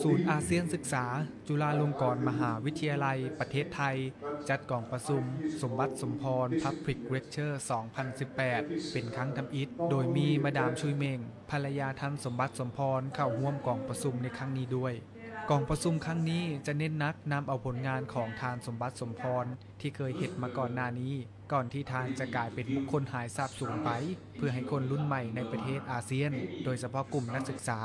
ສູນອາຊຽນສຶກສາ ຈຸລາລົງກອນມະຫາວິທະຍາໄລ ປະເທດໄທ ຈັດກອງປະຊຸມ ສົມບັດ ສົມພອນ Public Lecture ສອງພັນສິບແປດ ເປັນຄັ້ງທຳອິດ ໂດຍມີມາດາມ ຊຸຍ ເມັ່ງ ພັນລະຍາທ່ານ ສົມບັດ ສົມພອນ ເຂົ້າຮ່ວມກອງປະຊຸມໃນຄັ້ງນີ້ດ້ວຍ. ກອງປະຊຸມຄັ້ງນີ້ຈະເນັ້ນໜັກນຳເອົາຜົນງານຂອງທ່ານ ສົມບັດ ສົມພອນ ທີ່ເຄີຍເຮັດມາກ່ອນໜ້ານີ້ ກ່ອນທີ່ທ່ານຈະກາຍເປັນບຸກຄົນຫາຍສາບສູນໄປ ເພື່ອໃຫ້ຄົນລຸ້ນໃໝ່ໃນປະເທດອາຊຽນ ໂດຍສະເພາະກຸ່ມນັກສຶກສາ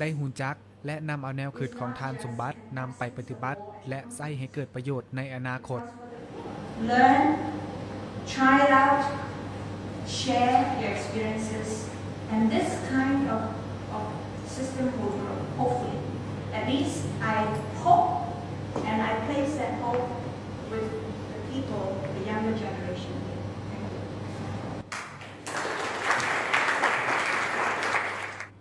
ໄດ້ຮູ້ຈັກ ແລະ ນຳເອົາແນວຄິດຂອງທ່ານສົມບັດນຳໄປປະຕິບັດ ແລະ ໃຊ້ໃຫ້ເກີດປະໂຫຍດໃນອະນາຄົດ. Learn, try it out, share your experiences, and this kind of, of system will grow, hopefully. At least I hope, and I place that hope with the people, the younger generation. Thank you.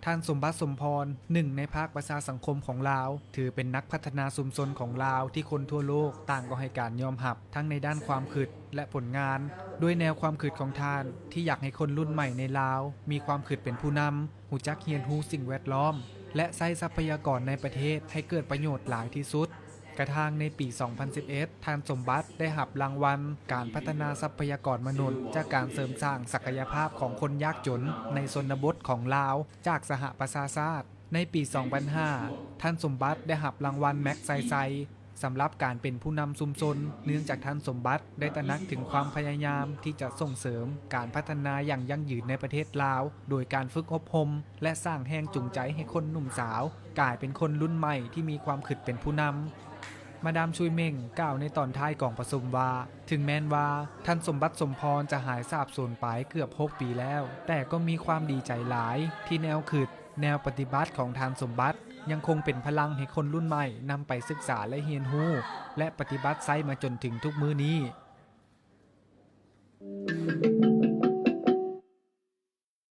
ທ່ານ ສົມບັດ ສົມພອນ ໜຶ່ງໃນພາກປະຊາສັງຄົມຂອງລາວ ຖືເປັນນັກພັດທະນາຊຸມຊົນຂອງລາວທີ່ຄົນທົ່ວໂລກຕ່າງກໍໃຫ້ການຍອມຮັບ ທັງໃນດ້ານຄວາມຄິດ ແລະ ຜົນງານ. ດ້ວຍແນວຄວາມຄິດຂອງທ່ານທີ່ຢາກໃຫ້ຄົນລຸ້ນໃໝ່ໃນລາວມີຄວາມຄິດເປັນຜູ້ນຳ, ຮູ້ຈັກຮຽນຮູ້ສິ່ງແວດລ້ອມ ແລະ ໃຊ້ຊັບພະຍາກອນໃນປະເທດໃຫ້ເກີດປະໂຫຍດຫຼາຍທີ່ສຸດ, ກະທັ່ງໃນປີສອງພັນສິບເອັດ ທ່ານສົມບັດໄດ້ຮັບລາງວັນການພັດທະນາຊັບພະຍາກອນມະນຸດ ຈາກການເສີມສ້າງສັກກະຍະພາບຂອງຄົນຍາກຈົນໃນຊົນນະບົດຂອງລາວ ຈາກສະຫະປະຊາຊາດ. ໃນປີສອງພັນຫ້າ ທ່ານສົມບັດໄດ້ຮັບລາງວັນແມັກໄຊໄຊ ສຳລັບການເປັນຜູ້ນຳຊຸມຊົນ ເນື່ອງຈາກທ່ານສົມບັດໄດ້ຕະໜັກເຖິງຄວາມພະຍາຍາມທີ່ຈະສົ່ງເສີມການພັດທະນາຢ່າງຢັ້ງຢືນໃນປະເທດລາວ ໂດຍການຝຶກອົບຮົມ ແລະ ສ້າງແຮງຈູງໃຈໃຫ້ຄົນໜຸ່ມສາວກາຍເປັນຄົນລຸ້ນໃໝ່ທີ່ມີຄວາມຄິດເປັນຜູ້ນຳ. ມາດາມ ຊຸຍ ເມັ່ງ ກ່າວໃນຕອນທ້າຍກອງປະຊຸມວ່າ ເຖິງແມ່ນວ່າທ່ານສົມບັດ ສົມພອນ ຈະຫາຍສາບສູນໄປເກືອບຫົກປີແລ້ວ, ແຕ່ກໍມີຄວາມດີໃຈຫຼາຍທີ່ແນວຄິດ, ແນວປະຕິບັດຂອງທ່ານສົມບັດ ຍັງຄົງເປັນພະລັງໃຫ້ຄົນລຸ້ນໃໝ່ນຳໄປສຶກສາ ແລະ ຮຽນຮູ້ ແລະ ປະຕິບັດໃຊ້ມາຈົນເຖິງທຸກມື້ນີ້.